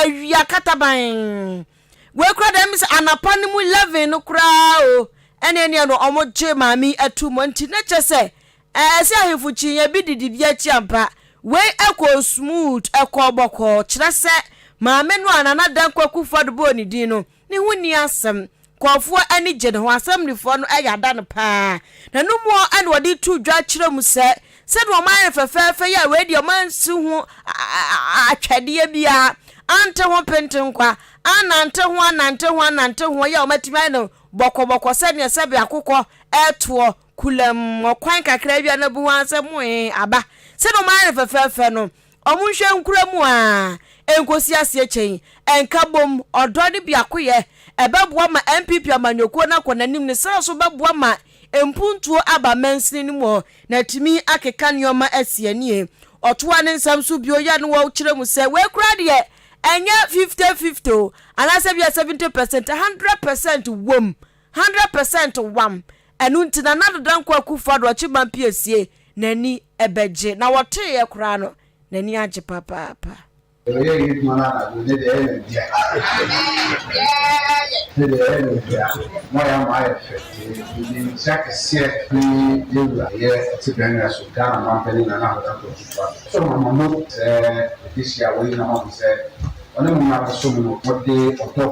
Awia kataban. Wei koraa deɛ ɛmi sɛ anapa no mu 11 no koraa o, ɛne ɛneɛ no ɔmo gye maame yi ato mu. Nti na kyɛ sɛ ɛɛ sɛ ahemfo kyinyɛ bi didi bi akyi ampa. Wei ɛkɔɔ smooth, ɛkɔɔ bɔkɔɔ, kyerɛ sɛ maame no a Nana Dankwa Akufo-Addo bɔɔ ne din no, ne ho nni asɛm. Nkurɔfoɔ ani gye ne ho, asɛmnifoɔ no yɛ ada no paa. N'anomuɔ na wɔde to dwa kyerɛ mu sɛ, sɛdeɛ wɔayɛ no fɛfɛɛfɛ yi a wei deɛ wɔansi ho atwɛdeɛ biara, ante ho pentenkwa, anante ho anante ho anante ho yi a wɔatumi ayɛ no bɔkɔbɔkɔ sɛdeɛ sɛbe akokɔ retoɔ kulam ɔkwan kakra bi a na bu ho ara sɛ moe aba. Sɛdeɛ wɔayɛ no fɛfɛɛfɛ no, Wɔnhwɛ nkura mu ara nkosi aseɛ kyɛn nkabom, ɔdɔ ne biakoyɛ. Ɛbɛboa ma NPP amanyɔkuo no akɔ n'anim ne san nso bɛboa ma mpuntuo aba mansini no mu na atumi akeka nneɛma asi anie. Ɔtoa ne nsɛm so bio yɛ no wɔ kyerɛ mu sɛ wei koraa deɛ ɛnyɛ 50-50 o anaasɛ bia 70%, 100% wom, 100% wam. Ɛno nti Nana Addo Dankwa Akufo-Addo Ɔkyeman Piesie n'ani bɛgye na wɔteeɛ koraa no n'ani agye papaapa. Yɛbɛyɛ yɛn adwuma no anadwo, ne deɛ ɛyɛ no dea. Ne deɛ ɛyɛ no dea. Moayɛ ama ayɛ fɛ. Mede nkyia kɛseɛ ne yɛn wura ɛyɛ ɔte Bɛnga so, Ghana manpanin Nana Addo Dankwa Akufo-Addo. So mama mo sɛ mede hyia wei na mahu sɛ ɔne mo mmra bɛsom no, mode ɔdɔ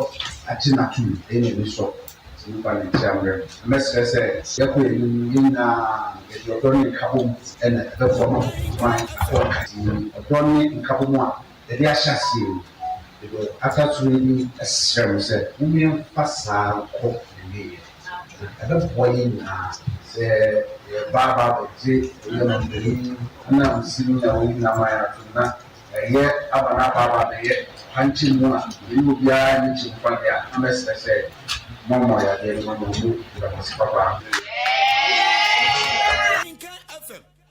agye no atom. Ɛyɛ m'ani sɔ. Sɛ momfa no nkyia mmerɛ no, na mɛsrɛ sɛ yɛkɔ yɛn anim no, yɛn nyinaa yɛde ɔdɔ ne nkabom na ɛbɛboa ma ɔman akɔ nkan. Nti ɔdɔ ne nkabom a yɛde ahyɛ aseɛ yi, mede atatoro yi srɛ mo sɛ mom yɛmfa saa nkɔ awieɛ, na ɛbɛboa yɛn nyinaa sɛ yɛreba aba abɛgye ɛyɛ mampanin ananmusini a wayi n'aman atom na Ɛyɛ aba na aba aba abɛyɛ kwankyɛn mu a yɛne obiara nni kyɛmfa deɛ a, na mɛsrɛ sɛ mommɔ yɛn adeɛ no ma me. Ɔmo da mo ase papa.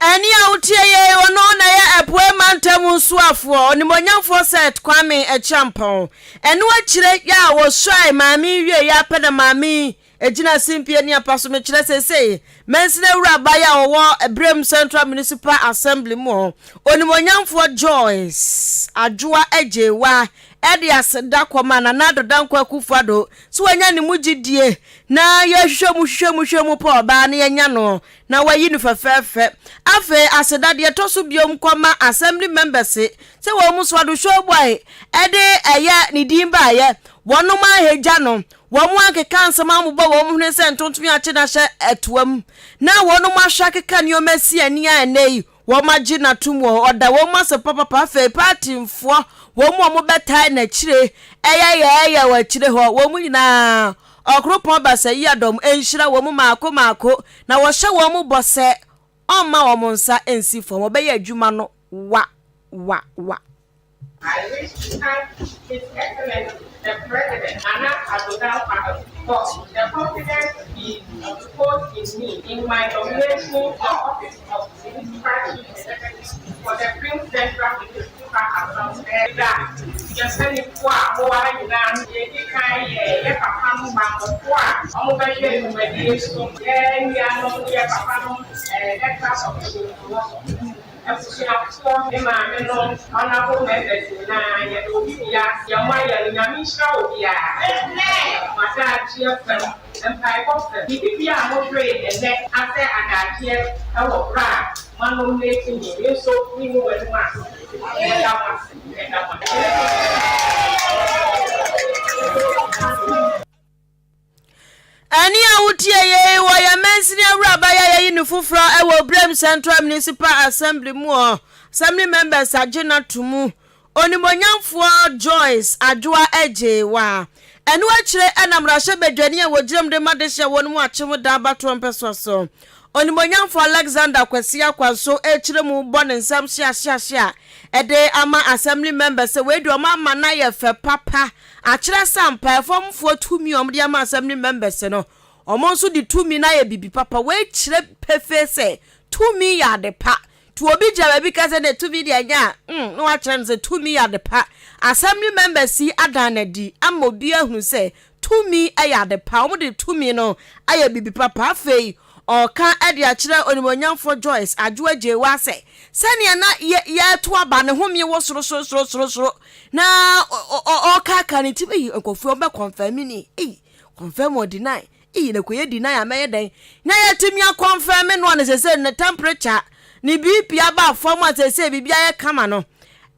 Ɛnne a wotie yei, ɔno na ɛyɛ Apuei Mantam Nsoafoɔ, Onimuonyamfoɔ Seth Kwame Acheampong. Ɛno akyire yɛ a wɔsuae maame yi wieeɛ ara pɛ na maame yi Egyina simpie ne apa so mekyerɛ seesei mansini awuraba yi a ɔwɔ Brem Central Municipal Assembly mu hɔ, Onimuonyamfoɔ Joyce Adwoa Agyeiwaa de aseda kɔma Nana Addo Dankwa Akufo-Addo sɛ wanya ne mu gyidie na yɛhwehwɛ mu hwehwɛ mu hwehwɛ mu pɛ ɔbaa na yɛanya no na wayi no fɛfɛɛfɛ. Afei aseda deɛ ɛtɔ so biom kɔma Assembly members sɛ wɔn nso Addo Showboy de ɛyɛ ne din baeɛ, wɔnom ahagya no. Wɔakeka nsɛm abobɔ wɔn hwene sɛ ntontom akye no ahyɛ ɛtoa mu, na wɔnom ahwɛ akeka nneɛma asi ani a ɛnnɛ yi wɔagye no atom wɔ hɔ. Ɔda wɔn ase papapa. Afei paatifoɔ, wɔn a wɔbɛtae n'akyire ɛyɛ yɛɛyɛ wɔ akyire hɔ, wɔn nyinaa Ɔkoropɔn Basayiadɔm nhyira wɔn mmaako mmaako, na wɔhyɛ wɔn bɔ sɛ ɔmma wɔn nsa nsi fam, wɔbɛyɛ adwuma no wa wa wa. I wish to thank His Excellency the President Nana Addo Dankwa for the confidence he reposed in me in my nomination to the office of Municipal Chief Executive for the Prince Central Municipal Assembly. Da yɛn mpanimfoɔ a wɔwɔ ha nyinaa ase. Deɛ ɛdi kan yɛ yɛ papa nom bammɔfoɔ a wɔbɛhwɛ dwumadie so, yɛn nuanom ne yɛ papa nom electoral commission foɔ. Abusuafoɔ, me maame nom, honourable members nyinaa, yɛda obi biara ase, deɛ moayɛ no Nyame nhyira obiara, mo adagyeɛ fam, mpaebɔ fam, biribi biara a mohweree ɛnnɛ asɛ adagyeɛ wɔ berɛ a mo anominate me, me nso mengu mo anim ase, yɛda mo ase, yɛda mo ase. Ɛnne a wotie yei wɔ yɛn mansini awuraba yi a yɛayi no foforɔ wɔ Brem Central Municipal Assembly mu hɔ. Assembly members agye no ato mu. Onimuonyamfoɔ Joyce Adwoa Agyeiwaa. Ɛno akyire na mmarahyɛbadwani a wɔgyina mu de ma dehyeɛ wɔ no mu akyem da abatoɔ mpɛsoa so. Onimuonyamfoɔ Alexander Kwasi Akwanso rekyerɛ mu bɔ ne nsam hyeahyeahyea de ama Assembly members sɛ wei deɛ wɔama no ayɛ fɛ papa. Akyerɛ sɛ ampa ɛfɔmfoɔ tumi a wɔde ama assembly members no, wɔn nso de tumi no ayɛ biribi papa. Wei kyerɛ pefee sɛ tumi yɛ ade pa. Nti obi gyina baabi ka sɛ ne tumi deɛ nyɛ a, mm, na wakyerɛ no sɛ tumi yɛ ade pa. Assembly members yi adan no adi ama obi ahunu sɛ tumi yɛ ade pa. Wɔde tumi no ayɛ biribi papa. Afei ɔreka de akyerɛ Onimuonyamfoɔ Joyce Adwo Agyeiwaa sɛ sɛnea na yɛreto aba ne home wɔ soro soro soro soro soro na ɔɔkaaka ne tirim, ei nkurɔfoɔ yi wɔbɛ confirm ni, ei confirm or deny, ei na kɔyɛ deny a mɛyɛ dɛn? Na yɛatumi akɔnfɛme no a na seesei ne temperature, ne BP aba fam a seesei biribi ayɛ kama no,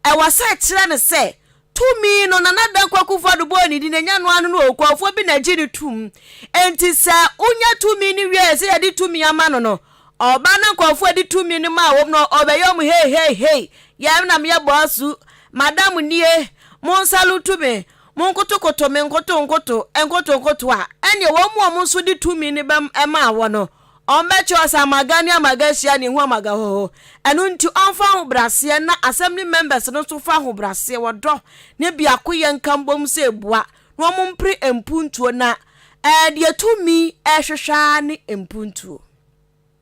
ɛwɔ sɛ ɛkyerɛ no sɛ Tumi no, Nana Dankwa Akufo-Addo bɔɔ ne din, ɛnyɛ ɛno ara no o, nkurɔfoɔ bi na ɛgye no tom. Enti sɛ wonya tumi no wie a, sɛ yɛde tumi ama no no, ɔba na nkurɔfoɔ a ɛde tumi no maa wɔn no, ɔbɛyɛ wɔn hei hei hei, yɛn na meyɛ bɔɔso, madam nie, monsalutu me, monkotokoto me nkoto nkoto, nkoto nkoto a, ɛnneɛ wɔn a wɔn nso de tumi no bɛ maa wɔn no, Ɔmbɛkyerɛ sɛ amaga ne amaga hyia na ehu amaga hɔho. Ɛno nti ɔmfa ahobraseɛ na assembly members no nso fa ahobraseɛ, ɔdɔ ne biakoyɛ nka mbom sɛ ebua na wɔn mpere mpuntuo na ɛɛ deɛ tumi ɛrehwehwɛ ara ne mpuntuo.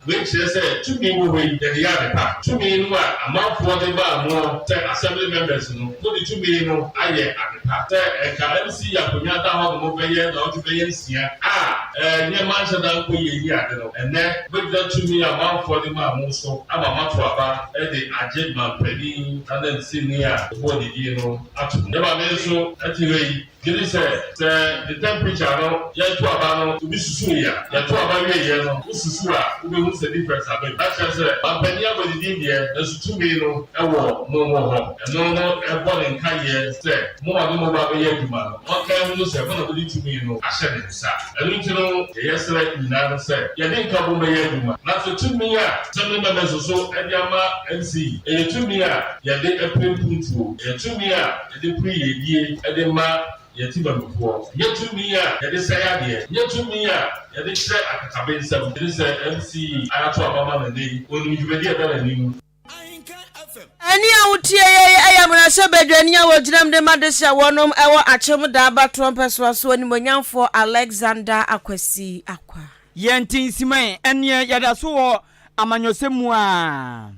Wei kyerɛ sɛ tumi wɔ hɔ yi, yɛde yɛ ade pa. Tumi no a amanfoɔ de maa moɔ sɛ assembly members no, mode tumi no ayɛ ade pa. Sɛ ɛka MC akonwa da hɔ nom bɛyɛ nnawɔtwe bɛyɛ nsia a, Nneɛma nhyɛ da nkɔ yie yi ade no, ɛnnɛ mobɛgyina tumi a manfoɔ de maa mo so ama moato aba de agye manpanin ananmusini a mobɔɔ ne din no ato mu. Yɛn maame nso te hɔ yi gye di sɛ, sɛ ne temperature no yɛto aba no obi susuiɛ a, yɛto aba wieeɛ no wosusu a wobɛhu sɛ difference aba mu. Na kyerɛ sɛ manpanin abɔ ne din deɛ, nanso tumi no wɔ mo mo hɔ. Ɛno no bɔ ne nkaeɛ sɛ mo a ɔne mo ba bɛyɛ adwuma no, monkae nhunu sɛ mo na mode tumi no ahyɛ ne nsa. Ɛno nti no, deɛ yɛsrɛ nyinaa ne sɛ yɛde nkabom bɛyɛ adwuma. Nanso tumi a Assembly Members nso de ama MC yi, ɛyɛ tumi a yɛde pere mpuntuo, ɛyɛ tumi a yɛde pere yiedie de ma yɛn temanmufoɔ, ɛnyɛ tumi a yɛde sɛe adeɛ, ɛnyɛ tumi a yɛde kyerɛ akakabensɛm. Ɛne sɛ MC ato aba ma no nnɛ yi, ɔnim dwumadie a ɛda n'anim. Ɛnne a wotie yɛ yi yɛ mmarahyɛbadwani a wɔgyinam de ma dehye a wɔnom wɔ Akyem Daa Abatoɔ mpɛsoa so Onimuonyamfoɔ Alexander Akwasi Akwa. Yɛn nte nsiman ɛneɛ yɛda so wɔ amanyɔsɛm mu aa.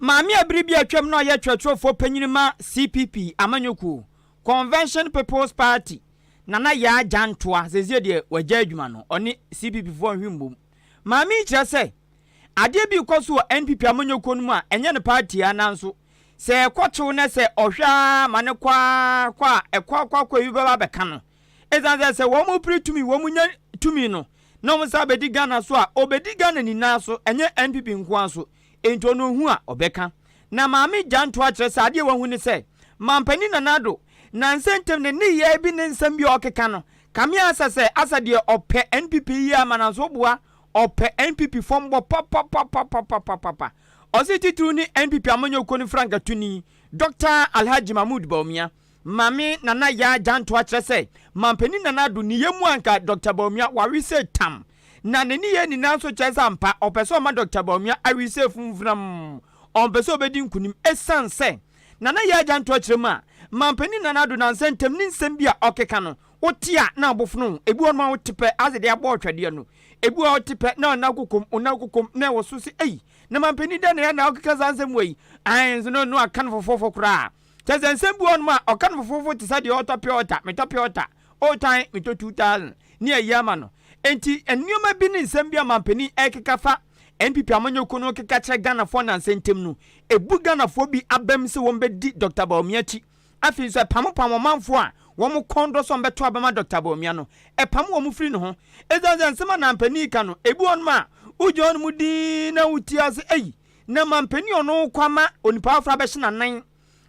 Maame a bere bi atwam na ɔyɛ kyerɛkyerɛfoɔ panyini ma CPP amanyɔkuo, Convention People's Party, Nana Yaa Gyantoa, seesei deɛ wagyae adwuma no, ɔne CPP foɔ nhwe mmom. Maame yi kyerɛ sɛ Adeɛ bi rekɔ so wɔ NPP amanyɔkuo no mu a ɛnyɛ ne party ara nanso sɛ ɛkɔ kyew na sɛ ɔhwɛ ara ma no kɔ ara kɔ a ɛkɔ akɔ akɔ ebi bɛba abɛka no. Ɛsiane sɛ sɛ wɔn pere tumi wɔn nya tumi no na wɔn san bɛdi Ghana so a ɔbɛdi Ghana nyinaa so ɛnyɛ NPP nko ara so enti ɔno ohu a ɔbɛka. Na Maame Gyantoa kyerɛ sɛ adeɛ wahu ne sɛ Mampanin Nana Addo nansa ntam ne nneyɛɛ bi ne nsɛm bi a ɔkeka no kame asɛ sɛ asɛ deɛ ɔpɛ NPP yie ama nanso ɔboa Ɔpɛ NPP fam bɔ papapapapapapa. Ɔse titiriw ne NPP amanyɔkuo no frankatuni, Dɔkta Alhaji Mahmood Bawumia. Maame Nana Yaa Gyantoa kyerɛ sɛ Manpanin Nana Addo ne yam anka Dɔkta Bawumia wawe sɛ tam. Na ne nneyɛɛ nyinaa nso kyerɛ sɛ ampa ɔpɛ sɛ ɔma Dɔkta Bawumia awe sɛ funfunam. Ɔmpɛ sɛ ɔbɛdi nkunim esiane sɛ Nana Yaa Gyantoa kyerɛ mu a, Manpanin Nana Addo nansa ntam ne nsɛm bi a ɔkeka no, wote a na abofono wo. Ebi wɔ hɔnom a wote pɛ asɛ deɛ abɔ ɔtwɛdeɛ no. Ebi wɔ hɔ a wote pɛ na ɔna kokom, ɔna kokom na ɛwɔ so sɛ ei, na mampanin dɛn na ɛyɛ na wokeka saa nsɛm wei? Ae nso no no aka no fofoofo koraa. Kyerɛ sɛ nsɛm bi wɔ hɔnom a ɔka no fofoofo te sɛ deɛ ɔtɔ pure water, metɔ pure water, ɔretan metɔ 2000 ne ayi ama no. Enti nneɛma bi ne nsɛm bi a mampanin ɛrekeka fa NPP amanyɔkuo no rekeka kyerɛ Ghanafoɔ nnansa ntam no, ɛbu Ghanafoɔ bi abam sɛ wɔbɛdi Dɔkta Bawumia akyi. Afei nso, ɛpamopam ɔmanfoɔ a wɔn kɔn dɔ sɛ wɔbɛto aba ma Dɔkta Bawumia no, ɛpam wɔn firi ne ho. Ɛsiane sɛ nsɛm a Nampanin reka no, ebi wɔ hɔnom a, wogyina hɔnom dinn na wotie ara sɛ, Ei, na mampanin a ɔno rekɔ ama onipa foforɔ abɛhye n'anan,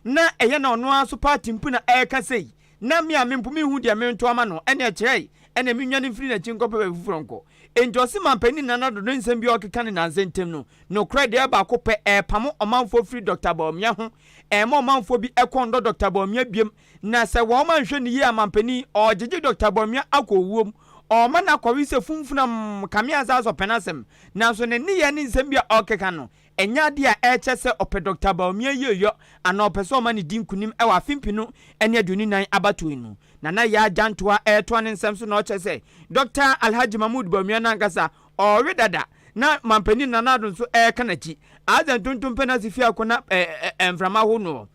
na ɛyɛ na ɔno ara nso party mpo na ɛreka sei, na me a me mpo menhu deɛ mento ama no, ɛnneɛ kyerɛe, ɛnneɛ mennwane mfiri n'akyi nkɔpɛ baabi foforɔ nkɔ. Enti ɔse mampanin Nana Addo ne nsɛm bi a ɔkeka no nnansa ntam no, nokorɛ deɛ baako pɛ, ɛrepamo ɔmanfoɔ firi Dɔkta Bawumia ho. Ɛmma ɔmanfoɔ bi kɔn nnɔ Dɔkta Bawumia biom, na sɛ wɔn anhwɛ no yie a mampanin, ɔregyegye Dɔkta Bawumia akɔ owuo mu, ɔrema no akɔwe sɛ funfunam kame ansa asɔ pɛ n'asɛm. Nanso ne nneyɛɛ ne nsɛm bi a ɔrekeka no, ɛnyɛ adeɛ a ɛrekyerɛ sɛ ɔpɛ Dɔkta Bawumia yieyɔ anaa ɔpɛ sɛ ɔma no di nkunim wɔ afe 2024 abatoɔ yi mu. Nana Yaa Gyantoa retoa ne nsɛm so na ɔkyerɛ sɛ Dɔkta Alhaji Mahmood Bawumia no ankasa Ɔrewe dada na Manpanin Nana Addo nso reka n'akyi. Adze ntontom pɛ n'ase fi ako na mframa ho noɔ.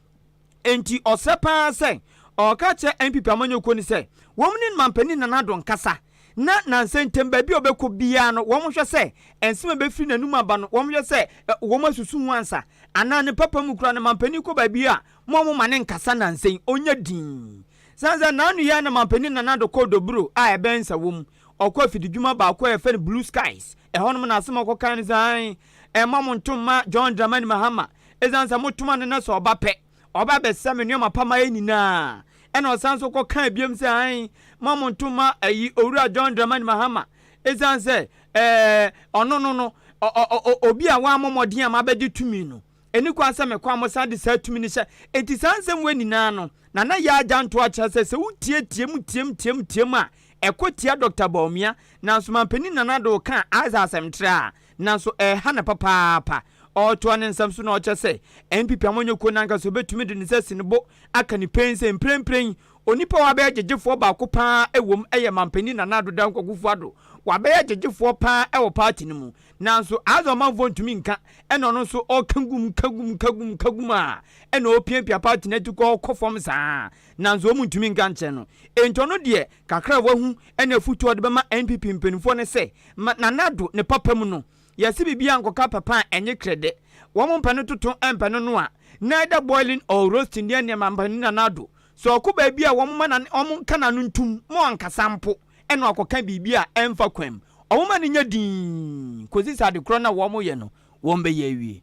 Enti ɔsrɛ pa ara sɛ ɔreka akyerɛ NPP amanyɔkuo no sɛ wɔn ne Manpanin Nana Addo nkasa na nansa ntam baabi a ɔbɛkɔ biara no wɔn hwɛ sɛ nsɛm a ɛbɛfiri n'anum aba no wɔn hwɛ sɛ wɔn asusu ho ansa anaa ne papa mu koraa no Manpanin kɔ baabi a mo a mo ma no nkasa nansa yi ɔnya dinn. Sane sɛ n'ano yi ara na Mampanin Nana Addo kɔɔ Doburo a ɛbɛn Nsawam. Ɔkɔɔ afididwuma baako a yɛfrɛ no Blue Skies. Ɛhɔnom na asɛm a ɔkɔkae ne sɛ, Ae, mma monnto mma John Dramani Mahama, esiane sɛ moto ma no na sɛ ɔba pɛ, ɔba abɛsɛe me nneɛma pa mayɛ nyinaa. Ɛna ɔsan nso kɔkaa biom sɛ, Ae, mma monnto mma ayi Owura John Dramani Mahama, esiane sɛ ɛɛ, ɔno no no, ɔ, ɔ, ɔ, obi a wammɔ mmɔden a mabɛgye tumi no, ɛnni kwan sɛ mekɔ a mosan de saa tumi no hyɛ. Enti saa nsɛm wei nyinaa no, Nana Yaa Gyantoa kyerɛ sɛ, sɛ wotiatia mu tiam tiam tiam a, ɛkɔ tia Dɔkta Bawumia. Nanso Manpanin Nana Addo kaa Isaac asɛm tra a, nanso ɛreha no papaapa. Ɔretoa ne nsɛm so na ɔkyerɛ sɛ, NPP amanyɔkuo no ankasa obetumi de ne nsa asi ne bo aka ne pɛn sɛ mprempren onipa a wabɛyɛ gyegyefoɔ baako pa ara wom yɛ Manpanin Nana Addo Dankwa Akufo-Addo. Wabɛyɛ gyegyefoɔ pa ara wɔ party no mu. Nanso Isaac ɔmanfoɔ ntumi nka ɛna ɔno nso ɔreka gum ka gum ka gum ka gum a ɛna ɔrepiapia party no atikɔ kɔ fam saa. Nanso wɔn ntumi nka nkyerɛ no. Enti ɔno deɛ kakra a wahu ne afutuo a ɔde bɛma NPP mpanimfoɔ ne sɛ, ma Nana Addo ne papa mu no, yɛse biribiara nkɔka papa a ɛnye krɛdɛ. Wɔn mpɛ no toto mpɛ no noa. Neither boiling or roasting deɛ nneɛma mpɛ no Nana Addo. Sɛ ɔkɔ baabi a wɔn ma na wɔn nka n'ano ntum ma ɔnkasa mpo ɛna ɔkɔka biribi a ɛmfa kwan mu. Wɔn ma no nyɛ dinn kɔsi sɛ adekorɔ no a wɔyɛ no wɔn bɛyɛ awie.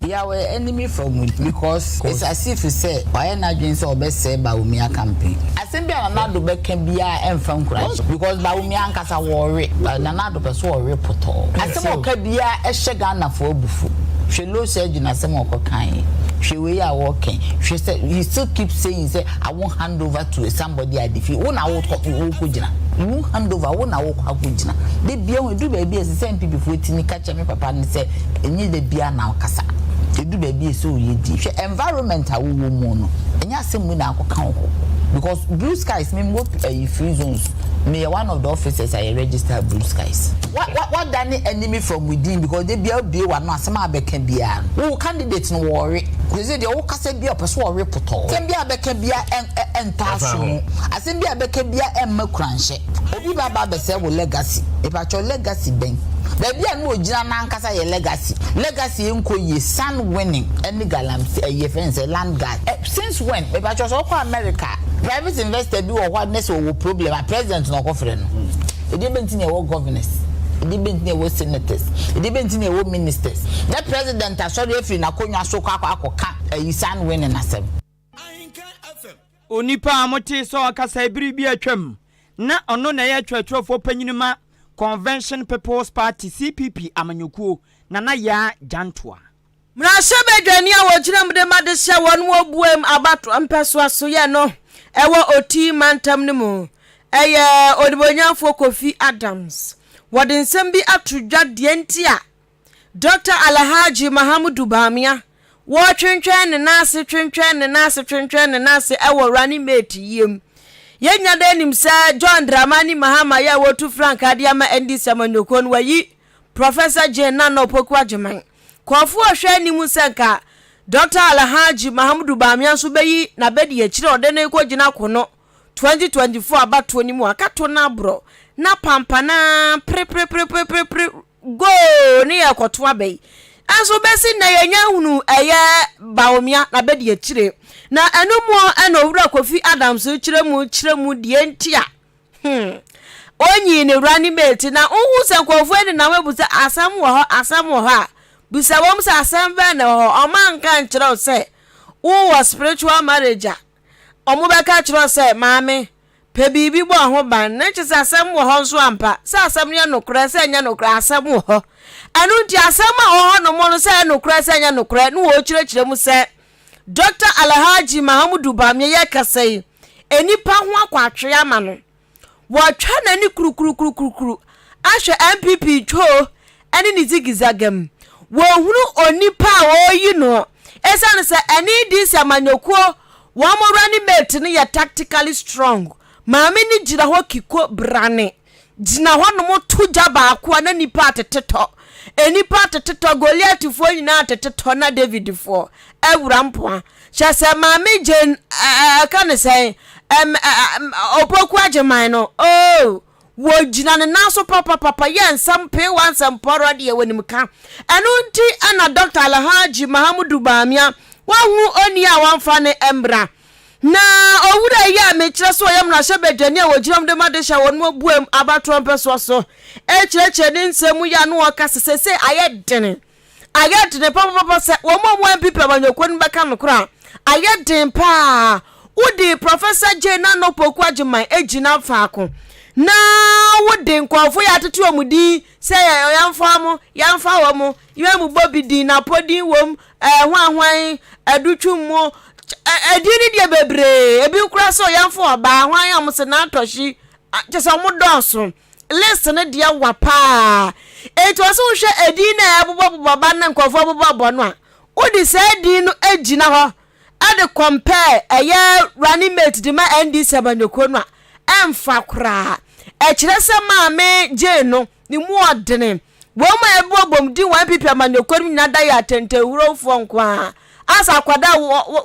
Yawɛ enemy from within because it's as if sɛ wayɛ n'adwene sɛ ɔbɛsɛe Bawumia campaign. Asɛm bi a Nana Addo bɛka biara ɛmfa nkuranhyɛ because Bawumia ankasa wɔɔwe but Nana Addo pɛ sɛ ɔwe pɔtɔɔ. Asɛm a ɔka biara ɛhyɛ Ghanafoɔ abufu. Hwɛ low surgeon asɛm a ɔkɔkaeɛ, hwɛ wei a ɔɔka yi, hwɛ sɛ he still keep saying sɛ I won't hand over to somebody I defeat. Wo na wokɔ wokɔgyina. You won't hand over, wo na wokɔ akɔgyina. Da biara ho ɛduru baabi a ɛsɛ sɛ NPP foɔ tumi ka kyerɛ me papa no sɛ ɛnyɛ da biara na wokasa. Ɛduru baabi a ɛsɛ ɔyɛ din. Hwɛ environment a wowɔ mu no, ɛnyɛ asɛm wei na akɔka wo hɔ. Because blue skies, me mewɔ ɛyi free zones, meyɛ one of the officers a yɛ register blue skies. Wa wa wadane enemy from within because da biara wobue w'ano asɛm a wobɛka biara no, wo candidate no wɔɔwe. Seesei deɛ wokasa biara ɔpɛ sɛ ɔwe potɔɔ. Asɛm biara a wobɛka biara ɛn ɛ ɛntɔ aso mu. Asɛm biara a wobɛka biara ɛmma kuranhyɛ. Obi ba aba abɛsɛe wo legacy. Mepakyɛw legacy bɛn? Baabi a na ogyina no ankasa yɛ legacy. Legacy nkɔ yie, sand winning ɛne galamsey ɛyi yɛfrɛ no sɛ land guard. Ɛ since when? Mepakyɛw sɛ wokɔ America a, private investor bi wɔ hɔ a na sɛ ɔwɔ problem a president na ɔkɔfrɛ no. Ɛdeɛ bɛn nti na yɛwɔ governors? Ɛdeɛ bɛn nti na yɛwɔ senators? Ɛdeɛ bɛn nti na yɛwɔ ministers? Na president asɔre afiri n'akonnwa so kɔ akɔ akɔka ayi sand winning asɛm. Onipa a motee sɛ ɔkasa bere bi a atwam na ɔno na ɛyɛ Kyerɛkyerɛfoɔ Panyin ma Convention People's Party, CPP, amanyɔkuo, Nana Yaa Gyantoa. Mmarahyɛbadwani a wɔgyina mu de ma de hyɛ wɔn wɔ Buem abatoɔ mpɛsoa so yɛ no wɔ Oti mantam no mu yɛ Onimuonyamfoɔ Kofi Adams. Wɔde nsɛm bi ato dwa deɛ nti a Dɔkta Alhaji Mahamudu Bawumia wɔretwentwɛn ne nan ase twentwɛn ne nan ase twentwɛn ne nan ase wɔ running mate yie mu. Yɛn nyinaa da nim sɛ John Dramani Mahama yɛ a wɔretu frankaa de ama NDC amanyɔkuo no wayi Professor Jane Nana Opoku Agyemang. Nkurɔfoɔ rehwɛ anim sɛ nka Dɔkta Alhaji Mahamudu Bawumia nso bɛyi n'abadiakyire a ɔde no rekɔgyina Kono 2024 abatoɔ no mu a kato no aborɔ na pampanaa preprepreprepre goo ne yɛrekɔto aba yi. Nso bɛsi nnɛ yɛnya nhunu ɛyɛ Bawumia n'abadiakyire. Na ɛno mu ɛna Owura Kofi Adams rekyerɛ mu kyerɛ mu deɛ nti a Hmm. Onyii ne running mate na wohu sɛ nkurɔfoɔ nenam abu sɛ asɛm wɔ hɔ, asɛm wɔ hɔ a, bisa wɔn sɛ asɛm bɛn na ɛwɔ hɔ. Wɔn anka nkyerɛ wo sɛ wowɔ spiritual marriage a, wɔn bɛka kyerɛ wo sɛ maame, pɛ biribi bɔ ho ban. Na kyerɛ sɛ asɛm wɔ hɔ nso ampa. Sɛ asɛm no yɛ nokorɛ, sɛ ɛnyɛ nokorɛ, asɛm wɔ hɔ. Ɛno nti asɛm a ɛwɔ hɔ nom no sɛ ɛyɛ nokorɛ, sɛ ɛnyɛ nokorɛ, ne wɔrekyerɛkyerɛ mu sɛ Dɔkta Alhaji Mahamudu Bawumia yɛrekasa yi, nnipa ho akɔ atwee ama no. Wɔatwa n'ani kurukurukurukuru ahwɛ NPP twoo ne ne zigizag mu. Wɔnhunu onipa a wɔreyi noɔ. Esiane sɛ ɛne DC amanyɔkuo wɔn running mate no yɛ tactically strong. Maame no gyina hɔ kiko brane. Gyina hɔnom to gya baako a na nnipa atete tɔ. Nnipa atete tɔ, Goliatfoɔ nyinaa atete tɔ na Davidfoɔ awura mpoa. Kyerɛ sɛ Maame Jane ɛka ne sɛn ɛm Opoku Agyeman no oh wɔgyina ne nan so papapapa yɛ nsɛm peewa nsɛmpɔrɔ deɛ wɔnim ka. Ɛno nti ɛna Dr. Alhaji Mahamudu Bawumia wahu onii a wɔmfa ne mmra. Na owura yi a mekyerɛ sɛ ɔyɛ mmarahyɛbadwani a wɔgyina mu de ma de hyɛ wɔn mu buam abatoɔ mpɛsoa so rekyerɛkyerɛ ne nsɛm mu yi a na ɔka sɛ seesei ayɛ dene, ayɛ dene papapapa sɛ wɔn a wɔn NPP amanyɔkuo no bɛka nokorɛ a, ayɛ den paa. Wode Professor Jane Nana Opoku Agyemang gyina faako na wode nkurɔfoɔ yi atete wɔn din sɛ yɛmfa wɔn, yɛmfa wɔn, yɛmmobɔ bi din, Napo din wom, ɛɛ hwan hwan, Adutwum mo, ɛdin no deɛ bebree, ebi koraa sɛ yɛmfa ɔbaa hwan a wɔn sɛ Natɔhyi, kyɛ sɛ wɔn dɔɔso. List no deɛ wa paa. Enti ɔsɛ wohwɛ ɛdin no a ɛbobɔbobɔ ba na nkurɔfoɔ bobɔbɔ no a, wode saa din no gyina hɔ de compare ɛyɛ running mate de ma NDC amanyɔkuo no a, ɛmfa koraa. Ɛkyerɛ sɛ Maame Jane no, ne mu ɔdene. Wɔn a ɛbobɔbom din wɔ NPP amanyɔkuo no mu nyinaa da yɛ atɛntɛnhurofoɔ nko ara. Asɛ akwadaa a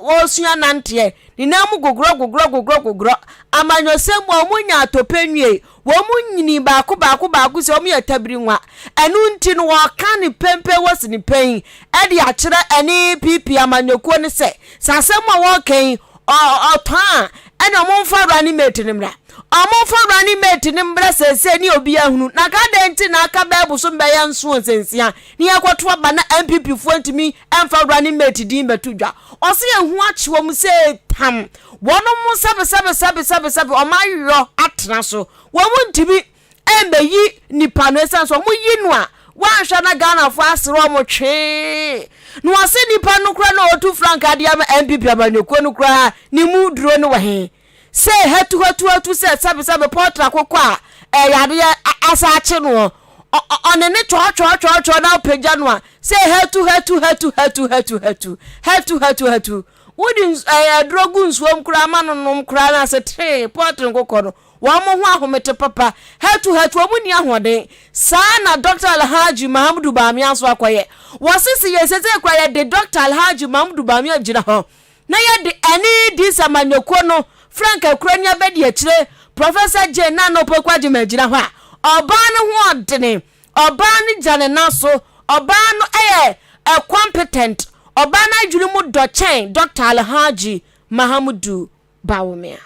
wɔresua nanteɛ, ne nan mu gogorɔ gogorɔ gogorɔ gogorɔ. Amanyɔsɛm mu a, wɔnya atɔpɛ nwiei. Wɔn nyinii baako baako baako sɛ wɔyɛ tabiri nwa. Ɛno nti no wɔka no pempen wɔ sini pɛn de akyerɛ ɛne PP amanyɔkuo no sɛ, sɛ asɛm a wɔreka yi ɔtɔ a, ɛne wɔn mfa running mate no mmra. Wɔn mfa running mate no mmra seesei ne obiara hunu. Na ka adɛn nti na aka bɛyɛ bosom bɛyɛ nson nsensia ne yɛkɔto aba na NPP foɔ ntumi mfa running mate din bɛto dwa. Ɔse ehu akye wɔn sɛ tam. Wɔnom sɛbesɛbesɛbesɛbesɛbe wɔn ayɔ atena so. Wɔn ntumi mbɛyi nipa no ɛsiane sɛ wɔn yi no a wɔanhwɛ na Ghanafoɔ asere wɔn twee. Na wɔse nipa no koraa na ɔtu frankaa de ama NPP amanyɔkuo no koraa ne mu duro no wɔ he? Sɛ hatuhatuhatu sɛ sɛbesɛbe pɔtra kokɔ a ɛyadeɛ asa akye noɔ ɔne ne twɔɔtwɔɔtwɔɔtwɔɔ na ɔpagya no a sɛ hatuhatuhatu hatuhatu hatu hatu hatu hatu. Wode nsu ɛɛ aduro gu nsuom koraa ma no nom koraa na ase tee pɔtre nkokɔ no wɔn ho ahomete papa hatu hatu wɔn nni ahoɔden saa na Dɔkta Alhaji Mahamudu Bawumia nso akɔyɛ wɔse se yɛ sese koraa yɛde Dɔkta Alhaji Mahamudu Bawumia gyina hɔ na yɛde ɛne DC amanyɔkuo no Frank Akurani abɛdi akyire Professor Jane Nana Opoku Agyemang gyina hɔ a ɔbaa no ho ɔdene Ɔbaa no gyina ne nan so. Ɔbaa no yɛ competent. Ɔbaa no adwene mu dɔ kyɛn Doctor Alhaji Mahamudu Bawumia.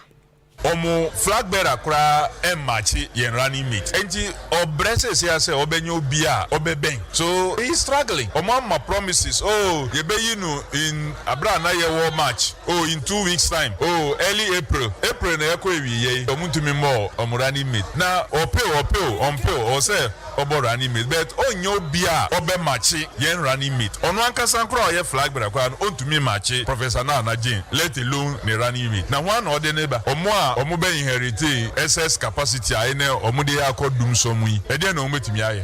Ɔmo flag bearer koraa ɛmmakye yɛn running mate ɛnti ɔbrɛ seesei ara sɛ ɔbɛnya obi a ɔbɛbɛn so he is struggling. Ɔmo ama promises oh yɛbɛyi no in aberɛ a na yɛwɔ March oh in 2 weeks time oh early April, April na yɛkɔ awieɛ yi ɔmo ntumi mmɔɔ ɔmo running mate na ɔpɛ o ɔpɛ o ɔmpɛ o ɔwɔ sɛ ɔbɔ running mate but ɔnnya obi a ɔbɛ makye yɛn running mate ɔno ankasa koraa a ɔyɛ flag bearer koraa no ɔntumi makye Professor Nana Jane let alone ne running mate na hwan na ɔde no ba ɔmo a ɔmo bɛ inherite excess capacity a ɛnɛ ɔmo de akɔ dumsɔ mu yi ɛdeɛn na ɔmo bɛtumi ayɛ.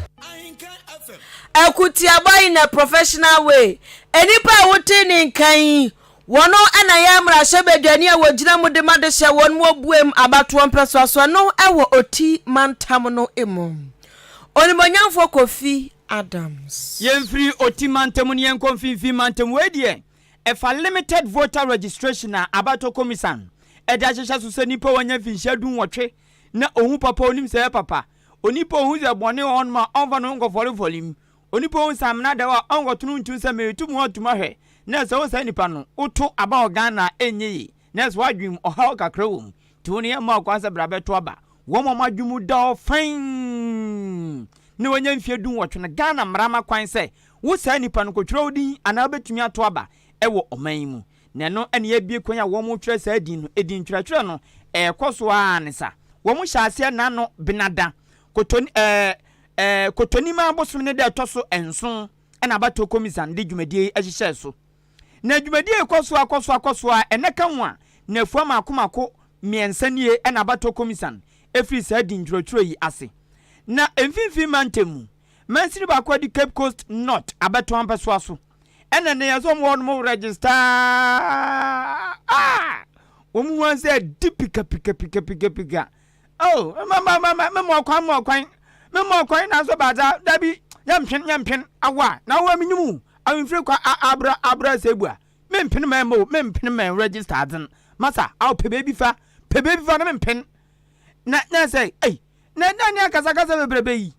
Akutiabɔ in a professional way. Nnipa a wote ne nka yi, wɔn na ɛyɛ mmarahyɛbadwani a wɔgyina mu de ma de hyɛ wɔn mu obuam abatoɔ mpɛsoasoɔ no wɔ Oti mantam no mu. Onimuonyamfoɔ Kofi Adams. Yɛmfiri Oti mantam no yɛnkɔ Mfimfini mantam. Wei deɛ ɛfa Limited Voter Registration a abatoɔ komisan de ahyehyɛ so sɛ nipa a wanya mfinhyia dunwɔtwe na ɔhu papa ɔnim sɛ ɛyɛ papa, onipa a ɔhu sɛ bɔne wɔ hɔnom a ɔmfa ne ho nkɔfɔrefɔre mu, Onipa ohu sɛ amena da hɔ a ɔnkɔto no ntom sɛ mereto mu atom ahwɛ na sɛ wo saa nipa no woto aba wɔ Ghana a ɛnyɛ yie na sɛ w'adwene mu ɔhaw kakra wɔ mu nti wo no yɛmma wo kwan sɛ bra bɛto aba. Wɔn a wɔn adwene mu da hɔ fann na wɔanya mfeɛ dunwɔtwe no Ghana mmara ma kwan sɛ wo saa nipa no kɔtwerɛ wo din anaa wobɛtumi ato aba wɔ ɔman yi mu na ɛno na yɛabue kwan a wɔretwerɛ saa din no. Edin twerɛtwerɛ no ɛrekɔ so ara ne sa. Wɔhyɛ aseɛ nano benada kotoni ɛɛ Ɛɛ Kotonima bosome no da ɛtɔ so nson na abatoɔ komisan de dwumadie yi hyehyɛɛ so. Na dwumadie yi kɔ so ara kɔ so ara kɔ so ara ɛnɛ ka ho a nnafua mako mako mmiɛnsa nie na abatoɔ komisan firi saa din twerɛtwerɛ yi ase. Na mfimfini mantam mu mansini baako a ɛdi Cape Coast North abatoɔ ampɛsoa so ɛna nnɛ yɛ sɛ wɔn wɔ hɔnom register a wɔn ho ara sɛ adi pika pika pika pika pika. Oh, ma ma ma ma me mɔ kwan mɔ kwan me mɔ kwan na so baza dabi yɛ mpwen yɛ mpwen awa na awa me nyumu awimfiri kwa abra abra sebua me mpwen mɛ mo me mpwen mɛ register adzen masa aw pɛ beebi fa pɛ beebi fa na me mpwen na na sɛ ei na na ne akasakasa bebrebe yi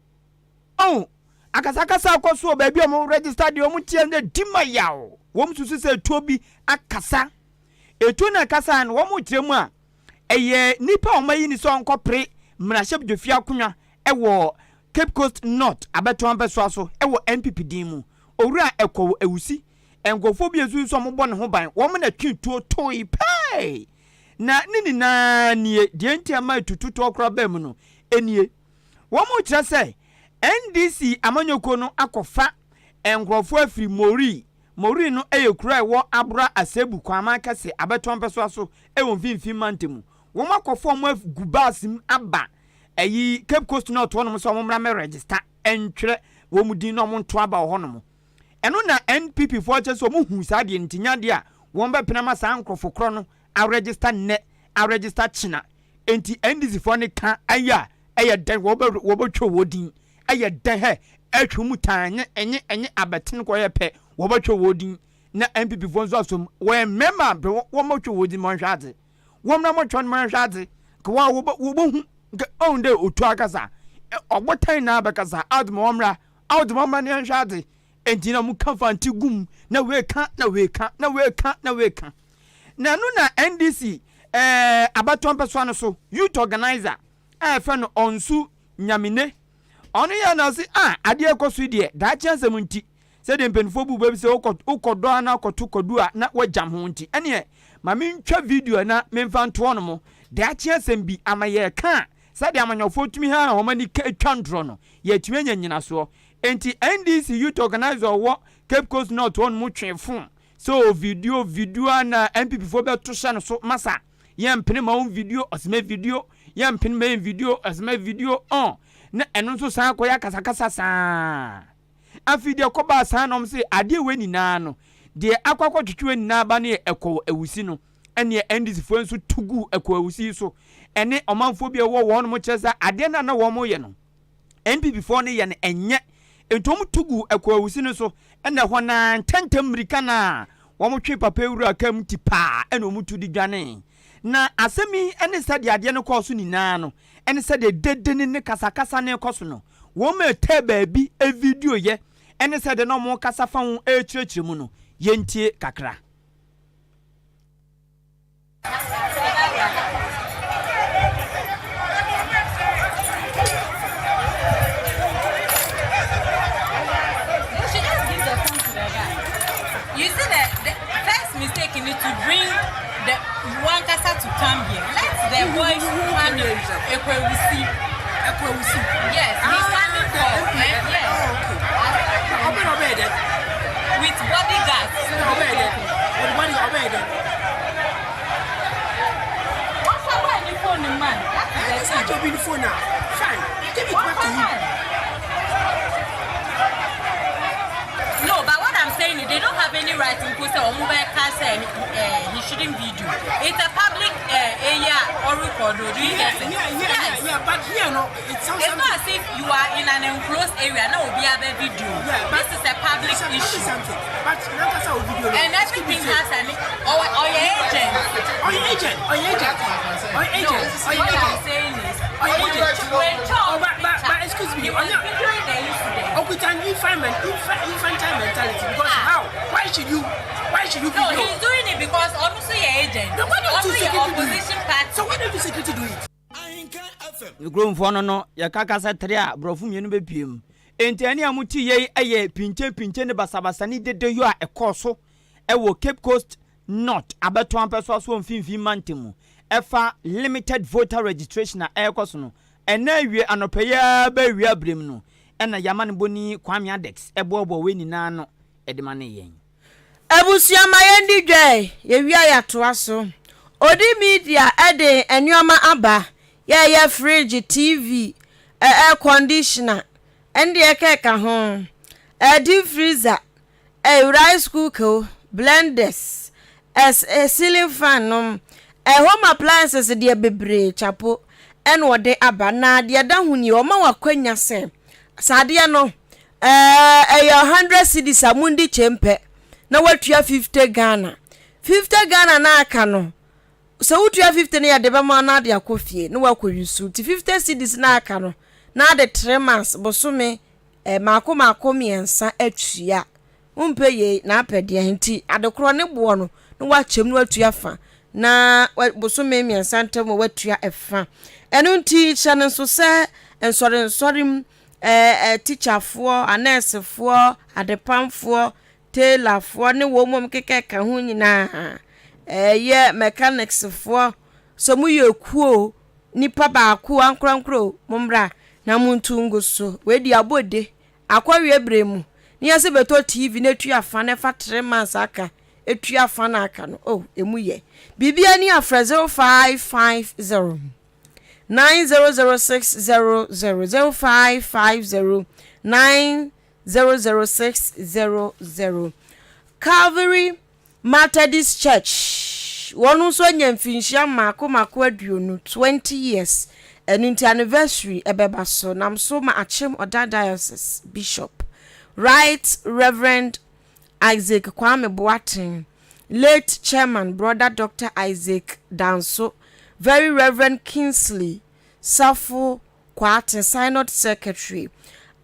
oh akasakasa akɔ so baabi a wɔn register deɛ wɔn teɛ na di ma yaw wɔn susu sɛ tuo bi akasa. Etuo no a ɛkasaeɛ no, wɔkyerɛ mu a, ɛyɛ nipa a wɔayi no sɛ ɔnkɔpere mmarahyɛbdwafie akonwa wɔ Cape Coast North abɛtoa mpɛsoa so wɔ NPP din mu, Owura Ekow Ewusi. Nkurɔfoɔ bi nso sɛ wɔbɔ ne ho ban, wɔn na twe tuo toe pɛɛ. Na ne nyinaa nie, deɛ nti a ɛma atututɔ koraa baa mu no nie. Wɔkyerɛ sɛ NDC amanyɔkuo no akɔfa nkurɔfoɔ afiri Moree. Moree no yɛ kuro a ɛwɔ Abora Asebu Kwaman Kɛse abɛtoa mpɛsoa so wɔ Mfimfini Mantam mu. Wɔakɔfa wɔn agu bus mu aba ɛyi Cape Coast North hɔnom sɛ wɔmmra mmɛ register ntwerɛ wɔn din na wɔnto aba wɔ hɔnom. Ɛno na NPP foɔ kyerɛ sɛ wɔn huu saa adeɛ no nti nyɛ adeɛ a wɔn bɛpene ama saa nkorɔfo korɔ no aregister nnɛ aregister kyena. Enti NDC foɔ no ka ayɛ a ɛyɛ dɛn wɔbɛ wɔbɛtwerɛ wɔn din ɛyɛ dɛn hɛ ɛtwe mu taa nye enye enye abɛten kɔ yɛ pɛ wɔbɛtwerɛ wɔn din na NPP foɔ nso asom wɔyɛ mmarima a bɛ wɔn bɛtwerɛ wɔn din ma wɔnhwɛ adze wɔn na wɔtwerɛ no ma wɔnhwɛ adze nka wɔn a wɔbɛhu nka ɔn dɛ otu akasa ɔbotan na abɛkasa adze ma wɔn mmra Awo dze ma ne yɛnhwɛ adze. Ntsi na wɔka Fante gu mu, na woeka, na woeka, na woeka, na woeka. Na ɛno na NDC eh, abatoɔ mpɛsoa no so youth organizer a yɛfrɛ no Ɔnsu Nyamine, ɔno yɛ na ɔse ah, adeɛ ɛkɔ so yi deɛ, daakye asɛm nti, sɛdeɛ mpanimfoɔ bu bɛ bi sɛ wokɔ, wokɔdɔ a na akɔto kwadu a na woagyam ho nti, ɛneɛ ma mentwa video na memfa ntoɔ no mo, daakye asɛm bi ama yɛreka a, sɛdeɛ amanyɔfoɔ tumi haha wɔn ani ka twa ntorɔ no, yɛatumi anya nnyinasoɔ. Enti NDC youth organiser a ɔwɔ Cape Coast North hɔ nom twee fon sɛ o video video a na NPP foɔ bɛto hyɛ no so masa yɛmpene ma wo video ɔse mɛ video yɛmpene ma yɛn video ɔse mɛ video ɔn na ɛno nso san kɔyɛ akasakasa saa. Afei deɛ ɛkɔbaa saa na wɔn se adeɛ wei nyinaa no deɛ akɔ akɔtwetwe wei nyinaa ba no yɛ ɛkɔɔ awusi no ɛneɛ NDC foɔ nso to guu ɛkɔɔ awusi yi so ɛne ɔmanfoɔ bi a ɛwɔ wɔn mo kyerɛ sɛ adeɛ no a na wɔn yɛ no NPP foɔ no yɛ no ɛnyɛ nti wɔn to guu Ɛkɔawusi no so ɛna ɛhɔ no ara ntɛntɛm mmirika no a wɔn twe papa yi wura kaa mu ti paa ɛna wɔn tu de dwanee. Na asɛm yi ɛne sɛdeɛ adeɛ no kɔɔ so nyinaa no ɛne sɛdeɛ dede no ne kasakasa no rekɔ so no wɔn ɛtɛɛ baabi video yɛ ɛne sɛdeɛ na wɔn kasa fa ho ɛrekyerɛkyerɛ mu no yɛntie kakra. You see the, the first mistake you need to bring the wankasa to come here. Let the boys come here. Ekwewusi. Ekwewusi. Yes, he's standing for. Eh, yes. Oh, okay. Obey, With bodyguards. Obey, Fine, give it back to him. No, but what I'm saying is they don't have any right to say Omube say he shouldn't video. It's a public area or record. Do you yeah, get it? Yeah, yeah, yes. yeah, yeah. But here, no, it sounds. It's not as if you are in an enclosed area. Now will be a video. Yeah, but this is a public it's a, issue. Something. But video. And everything has an or your agent. Or your agent. Or your agent. Or your agent. No, or your what agent. I'm saying is, Or your agent. when Charles Oh, but, but, but excuse me. he was videoing the incident. Okuta an infant, infantile mentality because ah. how? Why should you? Why should you No, video? he's doing it because honestly, your agent. No, why don't you Also, your security do it? opposition party. So why don't the security do it? Kuromfoɔ no no yɛka kasa tere a borɔfo mmienu bɛpue mu. Enti ɛne a mote yei yɛ pinkye-pinkye ne basabasa ne dedeyɔ a ɛkɔɔ so wɔ Cape Coast North abɛtoa mpɛsoa so wɔ Mfimfini Mantam mu ɛfa Limited Voter Registration a ɛrekɔ so no. Ɛnnɛ awie anɔpa yi ara bɛ awia berɛ mu no ɛna Yamanebɔni Kwame Adex boaboa wei nyinaa ano de ma ne yɛn. Abusua ma yɛn di dwa ɛ, yɛwie a yɛatoa so. Odi media de nnoɔma aba, yɛɛyɛ fridge, TV, air conditioner, ɛne deɛ ɛkɛka ho, deep freezer, rice cooker o, blenders, ceiling fan nom, home appliances deɛ bebree kyapo ɛna ɔde aba. Na deɛ ɛda ho nie, ɔma wo akwanya sɛ, sɛ adeɛ no ɛyɛ 100 cedis a mundi kyɛm pɛ na watua 50 Ghana. 50 Ghana na aka no, sɛ wotua 50 no yɛde bɛma na ade akɔ fie na wakɔ yusu. Nti 50 cedis na aka no na ade 3 months bosome eh, maako maako mmiɛnsa atua. Wompɛ yei na apɛ deɛ nti adekorɔ ne boɔ no na woakyɛ mu na woatua fa, na bosome mmiɛnsa ntam woatua ɛfa. Ɛno nti hyɛ no nso sɛ nsɔrensɔre mu ɛɛ tikyafoɔ, anɛɛsefoɔ, adepamfoɔ, tailofoɔ ne wɔn mu keka ho nyinaa, ɛyɛ mechanicsfoɔ, sɛ moyɛ kuo nipa baako ankorankoro, mommra na montu ngu so. Wei de abɔ de akɔwie berɛ mu ne yɛsɛ bɛtɔ TV na etua fa na ɛfa 3 months aka etua fa na aka no. Oh, emu yɛ biribiara ni. Afrɛ 0550 900600, 0550 900600. Calvary Methodist Church, wɔn nso anya mfinhyia mmaako mmaako 20, 20 years. Ɛno nti anniversary ɛbɛba so nam so ma Akyem Ɔda Diocese Bishop, Right Reverend Isaac Kwame Boateng, late chairman, Brother Dr Isaac Danso, Very Reverend Kingsley Safo Kwate, Synod Secretary,